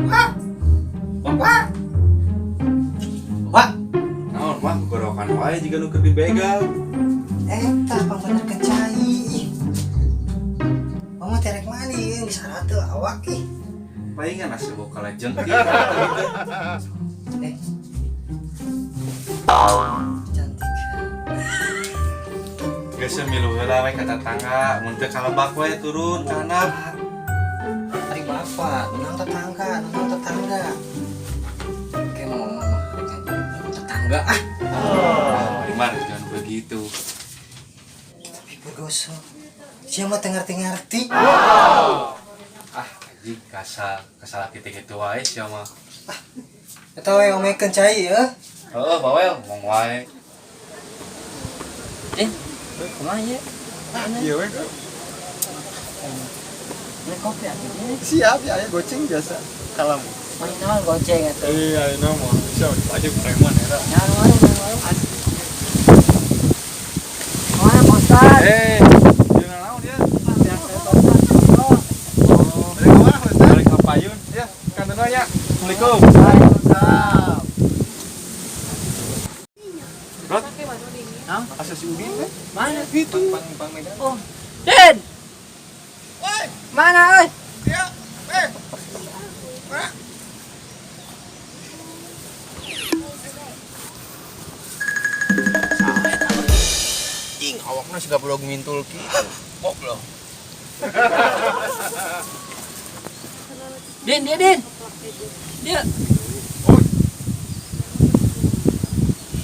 Pak. Bapak. Bapak. Naon mah gorokan wae jiga nu keur dibegal. Eta pangbenerkeun cai. Ih. Mama terek mandi ieu geus harate awak ih. Palingan asa bau kalajengking. Eh. Cantik. Geus milu heula we ka tetangga, mun teu kalebak we turun ka handap. Ari bapak, nonton tetangga, nonton tetangga. Oke, mama mama tetangga ah. Dimar jangan begitu. Tapi berdosa. Siapa teu ngerti-ngerti. Ah, anjing kasal kasalah titik itu wae sia mah. Eta we omekeun cai ya. Heeh, bawel ngomong wae. Din, kumaha ieu? Iya we. Ini kopi atuh Din. Siap ya, aya goceng biasa. Kalam. Main naon goceng atuh. Iya, ayeuna mah bisa aja preman era. Nyawa warung, nyawa warung. Mana Pak Ustad? Eh, dina naon ya? Biasa Pak Ustad. Oh. Oh, balik ka mana Pak Ustad? Balik ka payun. Ya, kanteuna ya. Assalamualaikum. Waalaikumsalam. Rot. Asa si Udin teh? Mana? Itu. Pang Medan. Oh. Din. Mana euy? Ya, eh. Mana? Ing awakna siga blog mintul kitu. Goblok. Din, dia Din. Dia.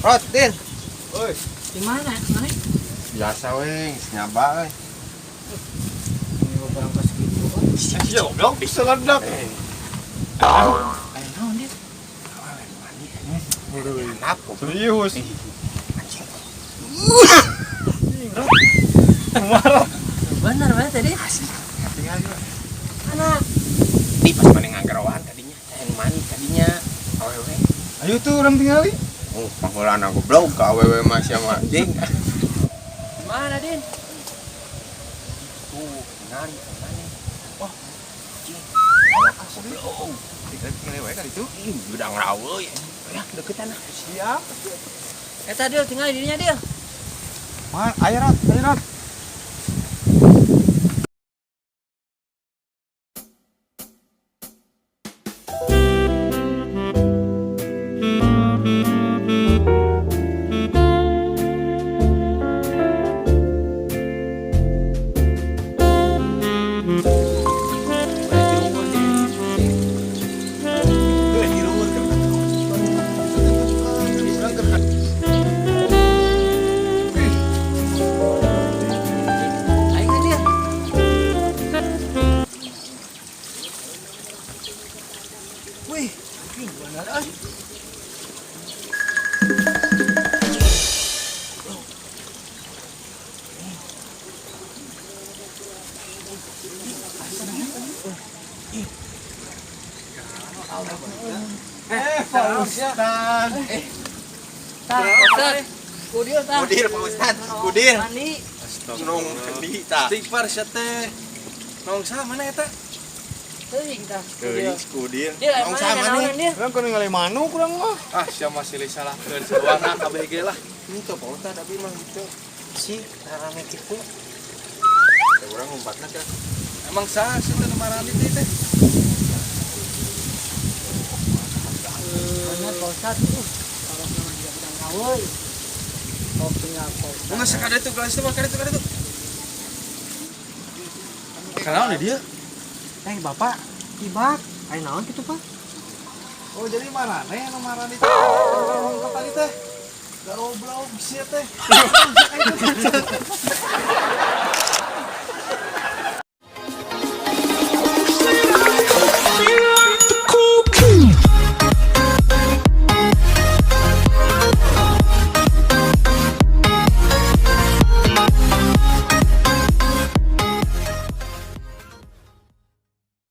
Rot, Din. Oi. Di mana? Mana? Biasa we, geus nyaba we. Ini beberapa segitu. Sia goblok bisa ledak. Aya naon Din? Serius. Anjing. Bener banget tadi. Tinggal juga. Mana? Di pas mana ngageroan tadinya, yang mandi tadinya. Awewe. Ayo tuh orang tinggali. Oh, panggolan goblok ka awewe mah sia mah anjing. Di mana Din? Tuh, ningali mana? Wah, anjing. Goblok. Tinggal tinggal wae ka ditu. Ih, udah ngerawe ya. Ya, deketan ah. Siap. Eta Dil tinggal di dirinya Dil. Man, ayo Rot, ayo Rot. Ayo kan Dil. Wih, anjing bener euy. Eh, Pak Ustad. Tah, Pak Ustad. Kudil tah. Kudil, Pak Ustad. Kudil. Mandi. Nong sendi tah. Istighfar sia teh. Nong saha mana eta? Teuing tah. Kudil. Teuing kudil. Dil, Nong mana sama naonan nih. Dil? Urang kudu ningali manuk urang mah. Ah, sia masih salahkeun sawarna kabeh ge lah. Itu Pak Ustad tapi mah gitu. Si, rame kitu. Ya urang ngumpatna kira. Emang saha sih teh nu marani teh? Bener Pak Ustad. Kalau nama juga sedang ngaweuy. Kopi Pak Ustad. Bunga sakada itu gelas itu mah kada itu kada itu. Kenapa dia? Eh, bapak, tibak. Aya naon kitu, Pak? Oh, jadi marane anu marani teh. Orang ka tadi teh. Garoblok sia teh.